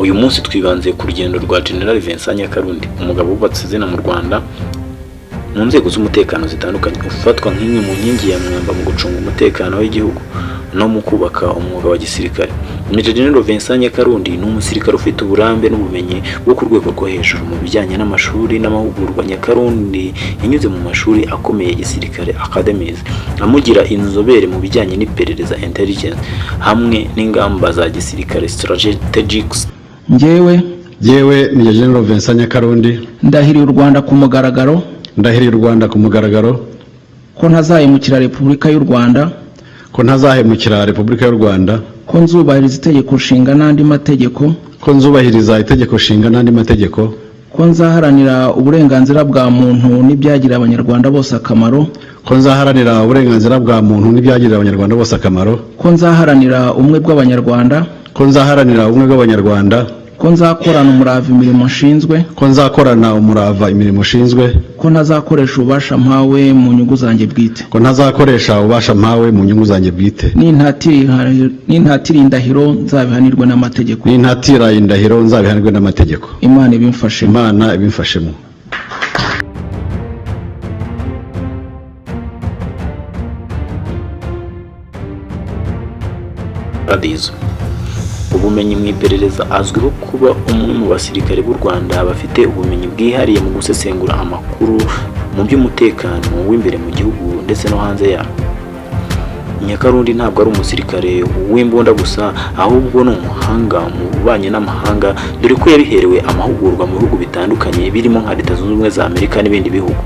Uyu munsi twibanze ku rugendo rwa General Vincent Nyakarundi, umugabo wubatse izina mu Rwanda mu nzego z'umutekano zitandukanye, ufatwa nk'imwe mu nkingi ya mwamba mu gucunga umutekano w'igihugu no mu kubaka umwuga wa gisirikare. Major General Vincent Nyakarundi ni umusirikare ufite uburambe n'ubumenyi bwo ku rwego rwo hejuru mu bijyanye n'amashuri n'amahugurwa. Nyakarundi yanyuze mu mashuri akomeye ya gisirikare, academies, amugira inzobere mu bijyanye n'iperereza, intelligence, hamwe n'ingamba za gisirikare, strategics. Njyewe, Yewe Major General Vincent Nyakarundi, ndahiriye u Rwanda ku mugaragaro, ndahiriye u Rwanda ku mugaragaro, ko ntazahemukira Repubulika y'u Rwanda, ko ntazahemukira Repubulika y'u Rwanda, ko nzubahiriza Itegeko Nshinga n'andi mategeko, ko nzubahiriza Itegeko Nshinga n'andi mategeko, ko nzaharanira uburenganzira bwa muntu n'ibyagirira Abanyarwanda bose akamaro, ko nzaharanira uburenganzira bwa muntu n'ibyagirira Abanyarwanda bose akamaro, ko nzaharanira ubumwe bw'Abanyarwanda, ko nzaharanira ubumwe bw'Abanyarwanda, ko nzakorana umurava imirimo nshinzwe, ko nzakorana umurava imirimo nshinzwe, ko ntazakoresha ububasha mpawe mu nyungu zanjye bwite, ko ntazakoresha ububasha mpawe mu nyungu zanjye bwite, nintatira indahiro nzabihanirwe n'amategeko. Nintatira indahiro nzabihanirwe n'amategeko. Imana ibimfashemo. Imana ibimfashemo. Paradizo. Ubumenyi mu iperereza: azwiho kuba umwe mu basirikare b'u Rwanda bafite ubumenyi bwihariye mu gusesengura amakuru mu by'umutekano w'imbere mu gihugu ndetse no hanze yawo. Nyakarundi ntabwo ari umusirikare w'imbunda gusa, ahubwo ni umuhanga mu bubanyi n'amahanga, dore ko yabiherewe amahugurwa mu bihugu bitandukanye birimo nka Leta Zunze Ubumwe za Amerika n'ibindi bihugu.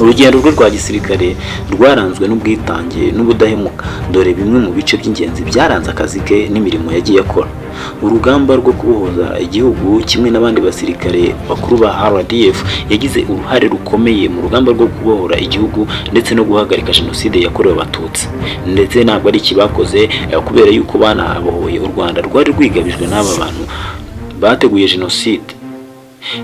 Urugendo rwe rwa gisirikare rwaranzwe n'ubwitange n'ubudahemuka. Dore bimwe mu bice by'ingenzi byaranze akazi ke n'imirimo yagiye akora. Urugamba rwo kubohoza igihugu: kimwe n'abandi basirikare bakuru ba RDF, yagize uruhare rukomeye mu rugamba rwo kubohora igihugu ndetse no guhagarika Jenoside yakorewe Abatutsi. Ndetse ntabwo ari iki bakoze, kubera yuko banabohoye u Rwanda rwari rwigabijwe n'aba bantu bateguye Jenoside.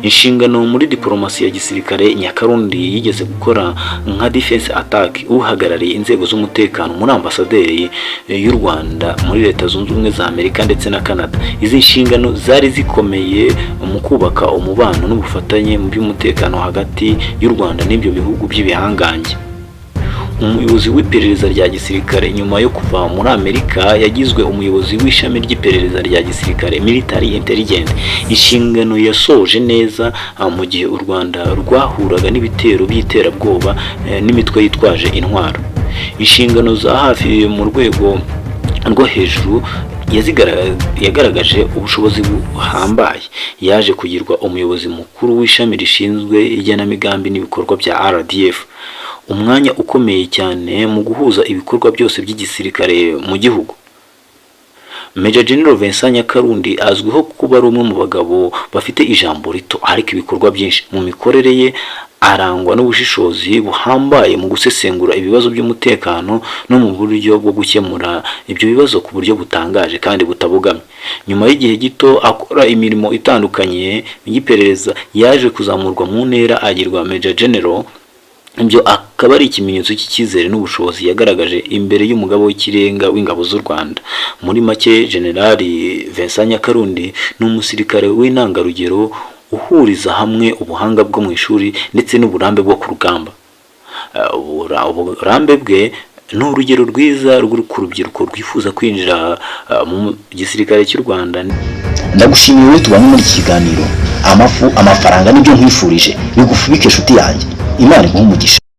Inshingano muri diporomasi ya gisirikare: Nyakarundi yigeze gukora nka defense attaché, uhagarariye inzego z'umutekano muri ambasaderi y'u Rwanda muri Leta Zunze Ubumwe za Amerika ndetse na Canada. Izi nshingano zari zikomeye mu kubaka umubano n'ubufatanye mu by'umutekano hagati y'u Rwanda n'ibyo bihugu by'ibihangange. Umuyobozi w'iperereza rya gisirikare: nyuma yo kuva muri Amerika, yagizwe umuyobozi w'ishami ry'iperereza rya gisirikare, military intelligence, inshingano yasoje neza mu gihe u Rwanda rwahuraga n'ibitero by'iterabwoba n'imitwe yitwaje intwaro. Inshingano za hafi mu rwego rwo hejuru yagaragaje ubushobozi buhambaye. Yaje kugirwa umuyobozi mukuru w'ishami rishinzwe igenamigambi n'ibikorwa bya RDF, umwanya ukomeye cyane mu guhuza ibikorwa byose by'igisirikare mu gihugu. Major General Vincent Nyakarundi azwiho kuba ari umwe mu bagabo bafite ijambo rito ariko ibikorwa byinshi. Mu mikorere ye arangwa n'ubushishozi buhambaye mu gusesengura ibibazo by'umutekano no mu buryo bwo gukemura ibyo bibazo ku buryo butangaje kandi butabogamye. Nyuma y'igihe gito akora imirimo itandukanye y'iperereza, yaje kuzamurwa mu ntera agirwa Major General, ibyo akaba ari ikimenyetso cy'icyizere n'ubushobozi yagaragaje imbere y'umugaba w'ikirenga w'ingabo z'u Rwanda. Muri make, General Vincent Nyakarundi ni umusirikare w'intangarugero uhuriza hamwe ubuhanga bwo mu ishuri ndetse n'uburambe bwo ku rugamba. Uburambe bwe ni urugero rwiza ku rubyiruko rwifuza kwinjira mu gisirikare cy'u Rwanda. Ndagushimiye wowe tubanye muri iki kiganiro. Amafu, amafaranga nibyo nkwifurije, bigufubike inshuti yanjye. Imana iguhe umugisha.